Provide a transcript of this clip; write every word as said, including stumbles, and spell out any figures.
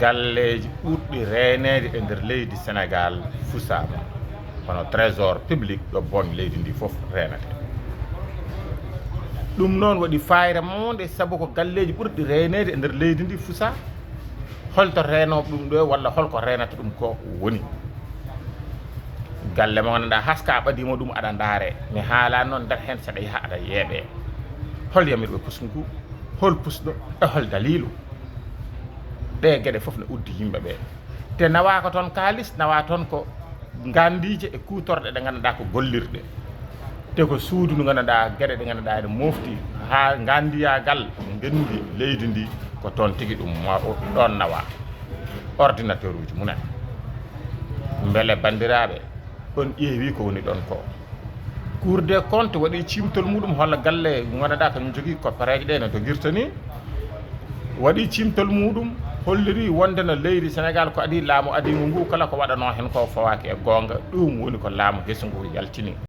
Galleeji ɓurɗi reeneede e nder leydi Senegaal fusaama, hono trésor public ɗo booñ leydi ndi fof reenata. Ɗum noon waɗi faayre mawnde, sabu ko galleeji ɓurɗi reeneede e nder leydi ndi fusa. Holto reenooɓe ɗum ɗo, walla holko reenata ɗum ko woni? Galle mo ngannduɗaa, haska ɓadii mo ɗum, aɗa ndaare. Mi haala noon, nder heen saɗa yaha aɗa yeeɓe. Hol yamirɓe pusngu? Hol pusɗo? E hol daliilu? Ɗe geɗe fof ne uddi yimɓe ɓe. Te nawaaka toon kaalis, nawa toon ko nganndiije e kuutorɗe ɗe ngannduɗaa ko gollirɗe. Te ko suudu ndu ngannduɗaa, geɗe ɗe ngannduɗaa ene mofti haa nganndiyagal ngenndi leydi ndi, ko toon tigi ɗum ma-, ɗoon nawa. Ordinateur uji mumen. Mbele banndiraaɓe, on ƴeewi ko woni ɗoon ko? Cour des comptes waɗi ciimtol muɗum, holla galle ngannduɗaa ko jogii koppareeje ɗe no dogirta ni. Waɗi ciimtol muɗum, holliri wonde no leydi Senegaal ko adii laamu adiingu ngu, kala ko waɗanoo heen ko fawaaki e goonga. Ɗum woni ko laamu hesu ngu yaltini.